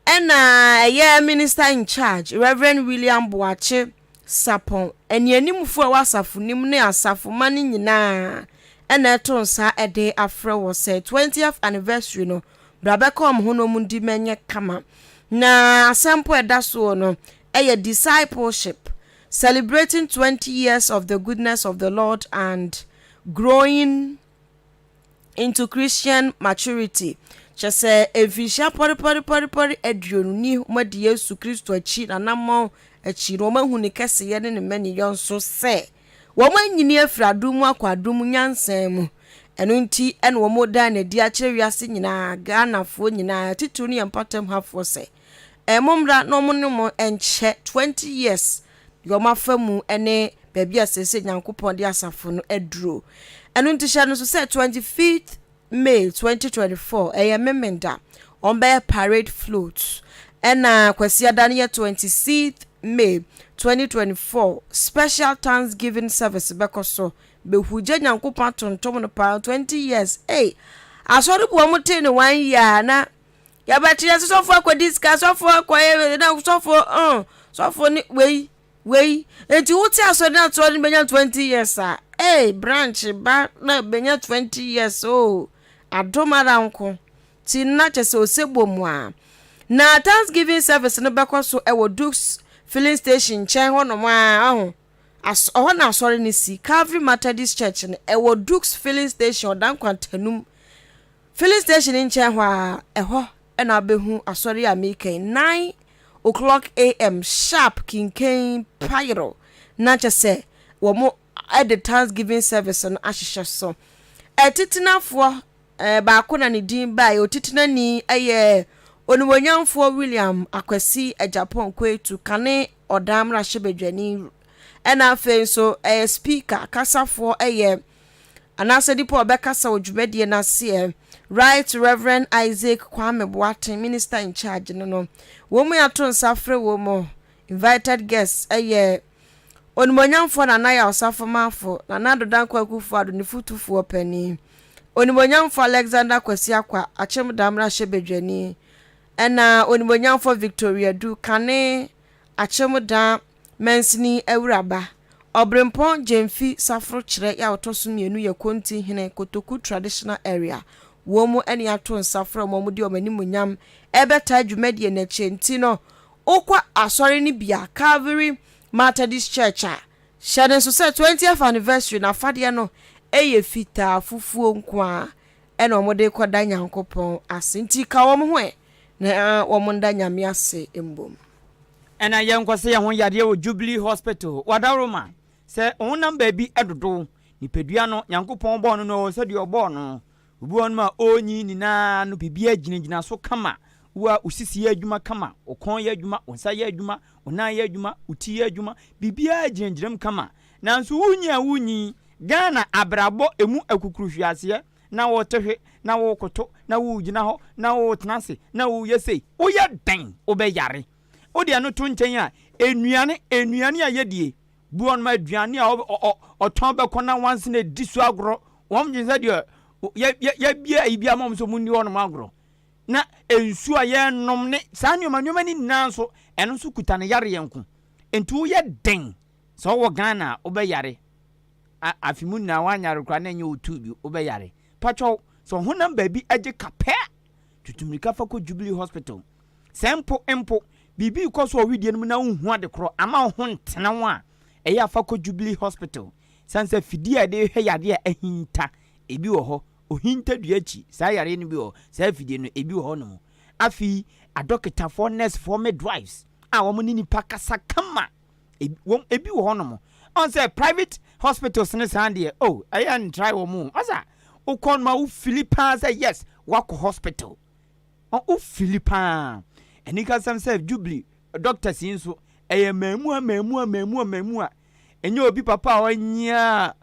ɛna ɛyɛ Minister in Charge, Reverend William Boakye Sapɔn, ɛne animfoɔ a ɛwɔ asafo nim ne asafoma no nyinaa ɛna ɛto nsa ɛde afrɛ wɔ sɛ 20th anniversary no, bra bɛka ɔmo ho na ɔmo di mɛnyɛ kama. Na asɛmpo ɛda soɔ no ɛyɛ "Discipleship: Celebrating 20 years of the goodness of the Lord and growing into Christian maturity." Kyɛ sɛ mfinhyia pɔrepɔrepɔrepɔre 20 ni wɔn adi Yesu Kristo akyi, nanammɔn akyi na wɔn ahu ne kɛseyɛ ne ne mmaniyɔ nso sɛ wɔn anyini afiri adum mu akɔ adum nyansan mu. Ɛno nti ɛna wɔn da n'adi akyerɛ wiase nyinaa, Ghanafoɔ nyinaa, titiri ne yɛn mpɔtam hafoɔ sɛ ɛmo mmra na wɔn ne mo nkyɛ 20 years deɛ wɔn afa mu ne baabi a sɛsɛ Nyankopɔn de asafo no aduro. Ɛno nti hyɛ no so sɛ 25th May 2024 ɛyɛ Memenda, wɔn bɛyɛ parade float, ɛna Kwasiada no yɛ 26th May 2024, special thanksgiving service bɛkɔ so bɛhugya Nyankopɔn atontom no paa. 20 years ei, asɔre bu wɔn tee ne one year na yɛbɛte yɛ sɛ sɔfo akɔdi sika, sɔfo akɔyɛ na sɔfo sɔfo ne wei wei. Nti wote asɔre na asɔre no bɛnya 20 years a, ei, branch ba na bɛnya 20 years o, adom ara nko ti na kyɛ sɛ ose bɔ mu a. Na thanksgiving service no bɛkɔ so ɛwɔ Dukes Filling Station nkyɛn hɔnom a ɔho ɛhɔ na asɔre no si. Calvary Methodist Church no ɛwɔ Dukes Filling Station, Ɔdankwantanum filling station nkyɛn hɔ a, ɛhɔ ɛna abɛhu asɔre a meka yi. 9 o'clock am sharp kinkan payero na kyɛ sɛ wɔn ɛde thanksgiving service no ahyehyɛ so. Ɛtitenafoɔ baako na ne din baa otitenani ɛyɛ Onimonyamfoɔ William Akwasi Agyapong Kwetu, kane ɔdan mmarahyɛbadwani, ɛna afei nso ɛyɛ speaker kasafoɔ ɛyɛ anaasɛ nipa a ɔbɛkasa wɔ dwumadie n'aseɛ, Right Reverend Isaac Kwame Boateng, Minister in Charge no. Wɔn mu yɛato nsa frɛ wɔn mu invited guests ɛyɛ Onimonyamfoɔ Nana Yɛ Ɔsafomafo, Nana Addo Dankwa Akufo Addo ne fotufoɔ panin, Onimonyamfoɔ Alexander Kwasi Akwa, Akyem Damrahyɛ ɛna Onimonyamfoɔ Victoria Du, kane Akyem Dan mansini awuraba, Ɔbrempɔn Gyemfi Saforo kyerɛ yɛ a ɔtɔ so mmienu yɛ Konti Hene, Kotoku Traditional Area. Wɔn mu ɛne ato nsa frɛ wɔn a wɔde wɔn animuonyam ɛbɛtaa dwumadie n'akyi. Nti no wokɔ asɔre no bia, Calvary Methodist Church a, hyɛ ne nso sɛ 20th anniversary n'afadeɛ no ɛyɛ fitaa fufuo nko a ɛna wɔde kɔda Nyankopɔn ase. Nti ka wɔn ho ɛ na wɔn nda Nyame ase mbom. Ɛna yɛnkɔ sɛ yɛn ho yadeɛ wɔ Jubilee Hospital wadaroma sɛ honam baabi ɛdodo nipadua no. Nyankopɔn bɔɔ no no sɛdeɛ ɔbɔɔ no, obi wɔ nom a ɔnyi nyinaa no biribiara gyinagyina so kama. Wo a osisi yɛ adwuma kama, wo kɔn yɛ adwuma, wo nsa yɛ adwuma, wo nan yɛ adwuma, wo ti yɛ adwuma, biribiara gyinagyina mu kama. Nanso wonyi a wonyi Ghana abrabɔ emu akukuruhwiaseɛ na wɔte hwe na wɔkoto na wɔgyina hɔ na wɔtena ase na wɔyɛ sei, woyɛ dɛn wobɛyare. Wode ɛno to nkyɛn a, nnuane a yɛdie bu ɔnom, aduane a ɔtɔn bɛkɔ na wansi na edi so agorɔ, wɔn dwen sɛ deɛ yɛbie ayi bi ama wɔn sɛ wɔn ni hɔnom agorɔ, na nsuo a yɛnom ne saa nneɛma nneɛma no nyinaa nso, ɛno nso kuta ne yareɛ nko. Nti woyɛ den sɛ ɔwɔ Ghana a wobɛyare. Afe mu nyinaa woanyare koraa na ɛnyɛ wo tuu bi wobɛyare. Pakyɛw, sɛ ɔhonam baabi gye ka pɛ a, tutu mmirika fa kɔ Jubilee Hospital. Sɛ mpo mpo biribi rekɔ so wɔ wedeɛ no mu na wonhu ade korɔ ama wo ho ntene wo a, ɛyɛ a fa kɔ Jubilee Hospital. Sane sɛ afidie a yɛde hwɛ yadeɛ a ahinta, ebi wɔ hɔ, ohinta dua akyi, saa yareɛ no bi wɔ hɔ, saa afidie no, ebi wɔ hɔnom. Afei, adɔketafoɔ, nɛɛsefoɔ, midwives a wɔn ne nnipa kasa kama, ebi, wɔn, ebi wɔ hɔnom. Ɔn sɛ private hospitals ne saa deɛ, oh, ɛyɛ ntrae wɔn o. Ɔsa, wokɔ no ma wo fili paa sɛ yes, wakɔ hospital. Ɔn, wo fili paa. Anikasɛm sɛ Jubilee doctors yi nso, ɛyɛ mmaamua, mmaamua, mmaamua, mmaamua. Ɛnyɛ obi papa a ɔnyia a,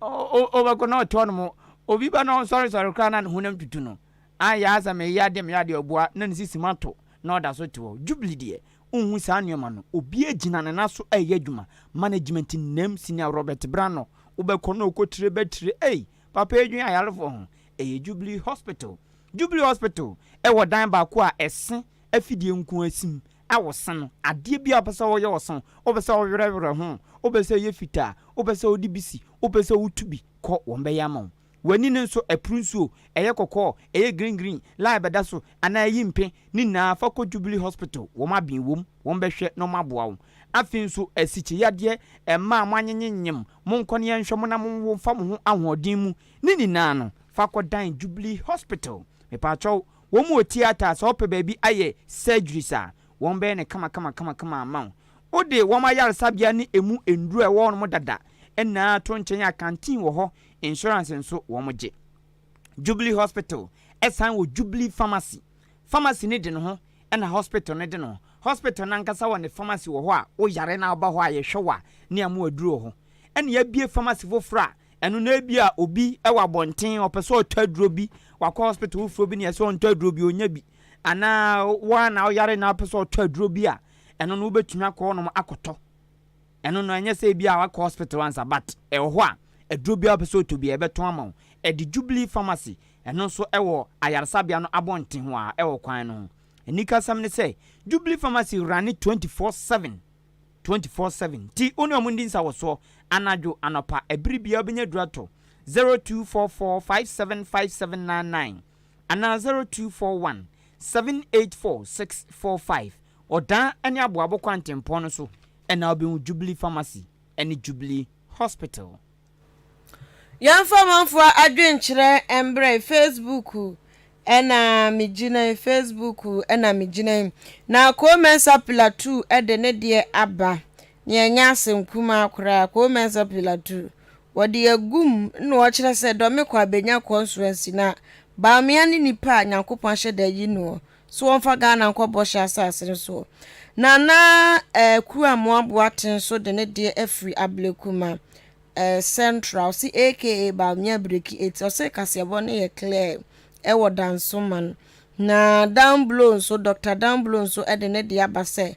ɔbɛkɔ na ɔte hɔnom. Obi ba na ɔnsɔresɔre koraa na ne honam tutu no. Ayɛ ara sɛ meyɛ adeɛ, meyɛ adeɛ, ɔboa na ne sisi mu ato na ɔda so te hɔ. Jubilee deɛ, wonhu saa nneɛma no. Obiara gyina ne nan so reyɛ adwuma. Management nnam, Senior Robert Brano, wobɛkɔ na ɔkɔtire bɛtire, ei, papa yi dwen ayarefoɔ ho. Ɛyɛ Jubilee Hospital. Jubilee Hospital wɔ dan baako a ɛse afidie nko ara si mu a wɔse no, adeɛ biara a wopɛ sɛ woyɛ wɔ se ho, wopɛ sɛ wowerɛwerɛ ho, wopɛ sɛ ɛyɛ fitaa, wopɛ sɛ wode bi si, wopɛ sɛ wotu bi kɔ, wɔbɛyɛ ama wo. W'ani no nso, ɛporo nsuo, ɛyɛ kɔkɔɔ, ɛyɛ green green, line bɛda so, anaa ɛyi mpe, ne nyinaa fa kɔ Jubilee Hospital, wɔn aben wom, wɔn bɛhwɛ na wɔn aboa wo. Afei nso asikye yadeɛ, mmaa a moanyenyenyem, monkɔ na yɛnhwɛ mo na monwo mfa mo ho ahoɔden mu, ne nyinaa no, fa kɔ dan Jubilee Hospital. Mepaakyɛw, wɔn wɔ theatre a sɛ wopɛ baabi ayɛ surgeries a, wɔn bɛyɛ no kama kama kama kama ama wo. Wode wɔn ayaresabea ne ɛmu nnuro a ɛwɔ hɔnom dada nyinaa to nkyɛn a, canteen wɔ hɔ, Insurance nso wɔn gye. Jubilee Hospital san wɔ Jubilee Pharmacy. Pharmacy no de ne ho ɛna hospital no de ne ho. Hospital no ankasa wɔ ne pharmacy wɔ hɔ a wo yare na woba hɔ a yɛhwɛ wo a ne ama wo aduro wɔ hɔ. Ɛna yɛabue pharmacy foforɔ a ɛno no ebia obi wɔ abɔnten ɔpɛ sɛ ɔtɔ aduro bi, wakɔ hospital foforɔ bi na yɛsɛ ɔntɔ aduro bi ɔnya bi anaa wo ara na woyare na wopɛ sɛ ɔtɔ aduro bi a ɛno no wobɛtumi akɔ hɔnom akɔtɔ. Ɛno no ɛnyɛ sɛ ebia wakɔ hospital ansa but ɛwɔ hɔ a aduro biara wopɛ sɛ wotɔ biara yɛbɛtɔn ama wo. Ɛde Jubilee Pharmacy ɛno nso ɛwɔ ayaresabea no abɔnten ho a ɛwɔ kwan no ho. Anikasɛm ne sɛ Jubilee Pharmacy runne 24/7, 24/7 nti wo ne wɔn ndi nsawɔsoɔ anadwo, anɔpa, ɛbere biara wobɛnya aduro atɔ. 0244 575799 anaa 0241 784 645. Ɔdan ne Aboabo kwantempɔn no so na wobɛhu Jubilee Pharmacy ne Jubilee Hospital. Yɛmfa amanfoɔ adwenkyerɛ mbrɛ Facebook na megyina yi, Facebook na megyina yi. Na Koo Mensah Pilatu de ne deɛ aba. Nea ɛnyɛ asɛm kumaa koraa, Koo Mensah Pilatu, wɔde agu mu na ɔkyerɛ sɛ Dɔme Kwabenya constituency na Bawumia ne nipa a Nyankopɔn ahyɛ da ayi noɔ So wɔmfa Ghana nkɔ bɔhyɛ asase no soɔ? Nana eh, Kuamoa Boateng nso de ne deɛ afiri Ablekuma eh, Central, ɔse aka Bawumia Breki 8, ɔse kaseɛbɔ no yɛ clear ɛwɔ Dansoman. Na Danblo nso, Dr. Danblo nso de ne deɛ aba sɛ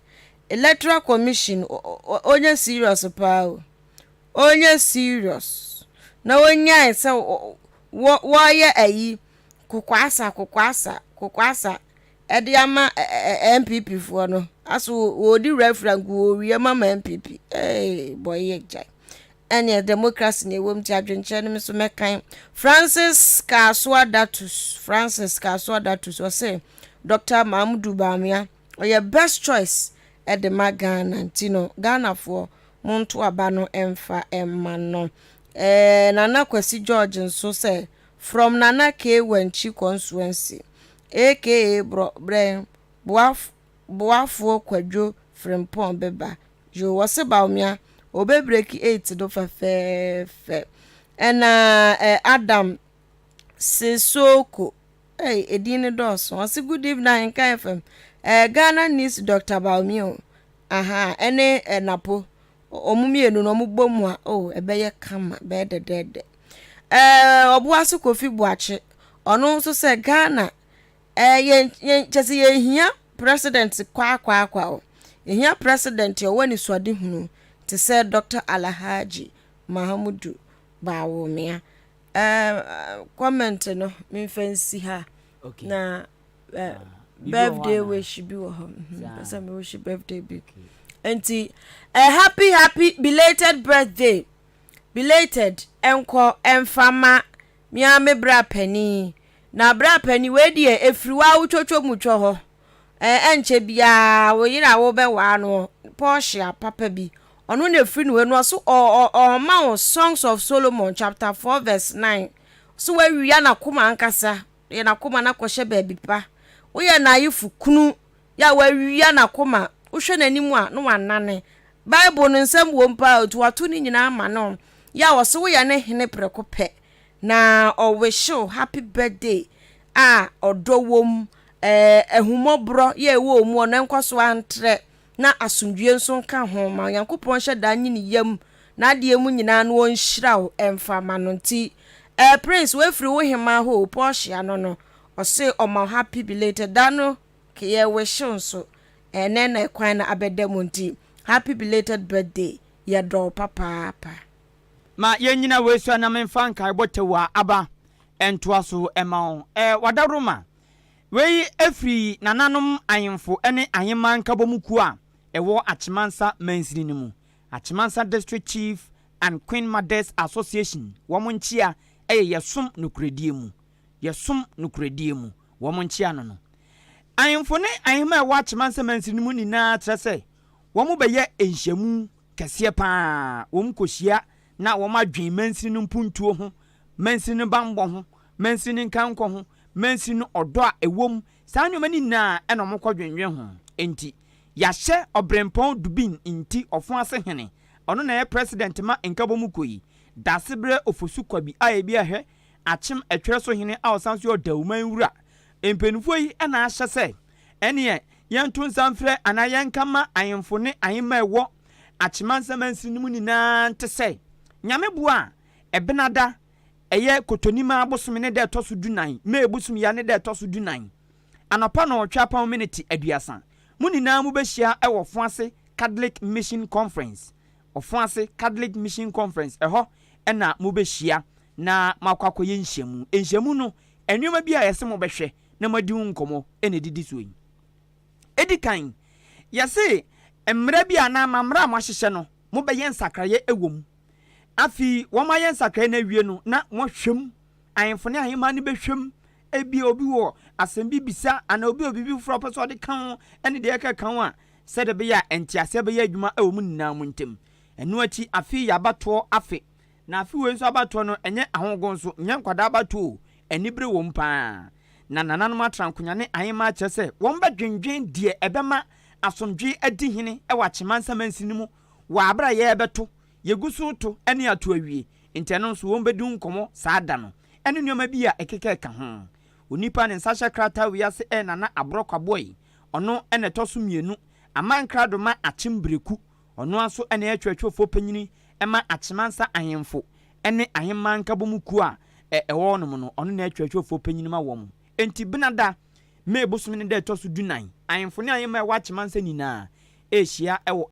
Electoral Commission, ɔnyɛ serious paa o. Ɔnyɛ serious. Na ɔnyae sɛ wɔyɛ ayi Kokwasa kokwasa kokwasa ɛde ama NPP foɔ no aso wɔdi referee nko wɔwie ma ma NPP ee bɔyɛ yɛ gyae ɛneɛ democracy na ɛwɔ mu ti adwenkyerɛ no nso mɛkan Francis Kasoa Datus Francis Kasoa Datus ɔse Dr. Mahmudu Bawumia ɔyɛ best choice ɛde ma Ghana nti no Ghanafoɔ monto aba no ɛmfa ɛma no ɛɛ Nana Kwasi George nso sɛ From Nana K Wankyi Constituency aka Brɔ brɛ boaf boafoɔ Kwadwo Frimpong beba yoo wɔse Bawumia ɔbɛ breki eight do fɛfɛɛfɛ ɛna eh, Adam Sissoko ei edin no dɔɔso ɔse good evening Ahenka FM eh, Ghana needs Dr. Bawumia o aha ɛne eh, Napo wɔn mmienu no wɔn bɔ mu a oh ɛbɛyɛ kama bɛyɛ dɛdɛɛdɛ. Ɛɛ Ɔboase Kofi Boakye, ɔno nso sɛ Ghana ɛɛ yɛn yɛn kyɛ sɛ yɛhia president kwaakwaakwa o. Yɛhia president a ɔwɔ anisoadehunu te sɛ Dr. Alhaji Mahamudu Bawumia. Ɛɛ comment no memfa nsi ha Okay. na ɛɛ Ah, biribi wɔ hɔ birthday anaa? wish bi wɔ hɔ. Mhm, Saa. Pɛ sɛ me wish birthday bi. Nti a happy happy belated birthday. Belated nkɔ mfa ma me ara me bra panin. Na bra panin wei deɛ ɛfiri wo ara wo twotwo mu twɔ hɔ. Ɛɛ ɛnkyɛ biara wo yere a wobɛwaa no Portia papa bi ɔno na ɛfiri ne hɔ no ɔso ɔma wo Songs of Solomon chapter 4 verse 9 so wawia n'akoma ankasa yɛ n'akoma no akɔhyɛ baabi pa woyɛ n'ayefo kunu yɛ a wawia n'akoma wohwɛ n'anim a na wanane Bible no nsɛm wom paa nti wato ne nyinaa ama no yɛ a ɔse woyɛ ne hene prɛko pɛ na ɔwehyew happy birthday a ɔdɔ wom ɛɛ ahummɔborɔ yɛ ɛwɔ mu ɔno nkɔ so antrɛ na asomdwie nso nka ho ma Onyankopɔn hyɛ da nyi ne yam n'adeɛ mu nyinaa no ɔnhyira wo ɛmfa ma no nti ɛɛ Prince wafiri wo hemaa hɔ o Portia no no ɔse ɔma wo happy belated da no keyɛ wehyew nso ɛnɛ na ɛkwan no abɛda mu nti happy belated birthday yɛdɔ wo papaapa. Ma yɛnnyina wei so na memfa nkaebɔ tɛw a aba ntoa so mma wo. Ɛ, Wadaworoma. Wei firi nananom ahemfo ne ahemmaa nkabom kuo a ɛwɔ Akyemansa mansini no mu, Akyemansa District Chief and Queen Mothers Association, wɔn nkyea yɛ Yɛsom Nokorɛdie Mu. Yɛsom Nokorɛdie Mu, wɔn nkyea no no. Ahemfo ne ahemmaa a ɛwɔ Akyemansa mansini no mu nyinaa kyerɛ sɛ wɔbɛyɛ nhyiamu kɛseɛ pa ara, wɔkɔhyia na wɔadwen mansini no mpuntuo ho, mansini no bammɔ ho, mansini no nkankɔ ho, mansini no ɔdɔ a ɛwɔ mu, saa nneɛma no nyinaa na wɔkɔdwendwen ho. Enti, yɛahyɛ Ɔberempɔn Dubin Nti Ɔfoase Hene, ɔno na ɛyɛ President ma Nkabom Kuo yi, Daasebrɛ Ofosu Kwabi a ebi ahwɛ Akyem Ɛtwerɛ so Hene a ɔsan nso yɛ Ɔdawuman Wura. Mpanimfoɔ yi na ahyɛ sɛ ɛneɛ yɛnto nsa mfrɛ anaa yɛnka mma ahemfo ne ahemmaa a ɛwɔ Akyemansa mansini no mu nyinaa nte sɛ, Nyame boa a, Ɛbenada, ɛyɛ Kotonimaa bosome ne da ɛtɔ so dunan, May bosome yi ara ne da ɛtɔ so dunan, anɔpa nnɔnwɔtwe apam miniti aduasa, mo nyinaa mobɛhyia wɔ Ɔfoase Catholic Mission Conference, Ɔfoase Catholic Mission Conference, ɛhɔ na mobɛhyia na moakɔ akɔyɛ nhyiamu. Nhyiamu no, nneɛma bi a ɛsɛ mobɛhwɛ na moadi ho nkɔmmɔ na ɛdidi soɔ yi. Ɛdi kan, yɛse mmara bi anaa amammerɛ a moahyehyɛ no, mobɛyɛ nsakraeɛ wɔ mu. Afei wɔayɛ nsakraeɛ no awie no, na moahwɛ mu. Ahemfo ne ahemmaa no bɛhwɛ mu. Ebia obi wɔ asɛm bi bisa anaa obi wɔ biribi foforɔ a ɔpɛ sɛ ɔde ka ho ne deɛ ɛkeka ho a, sɛdeɛ ɛbɛyɛ a nteaseɛ bɛyɛ adwuma wɔ mo nyinaa mo ntam. Ɛno akyi, afe yi yɛ abatoɔ afe. Na afe wei nso abatoɔ no, ɛnyɛ ahogo nso, nyɛ nkwadaa abatoɔ o, anibere wɔ mu pa ara. Na nananom atra nkonya ne ahemmaa kyerɛ sɛ wɔbɛdwendwen deɛ ɛbɛma asomdwoe adi hene wɔ Akyemansa mansini no mu wɔ aberɛ a yɛrebɛto, yɛgu so reto ne ato awie. Nti ɛno nso wɔbɛdi ho nkɔmmɔ saa da no ne nneɛma bi a ɛkeka ho. Onipa a ne nsa hyɛ krataa wei ase yɛ Nana Aborɔ Kwaboe, ɔno na ɛtɔ so mmienu, Aman Krado ma Akyem Bereku, ɔno ara nso na ɛyɛ Twerɛtwerɛfoɔ panyini ma Akyemansa Ahemfo ne Ahemmaa Nkabom Kuo a ɛwɔ hɔnom no, ɔno na ɛyɛ twerɛtwerɛfoɔ panyin ma wɔn. Enti Benada, May bosome no da a ɛtɔ so dunan, ahemfo ne ahemmaa a ɛwɔ Akyemansa nyinaa rehyia wɔ.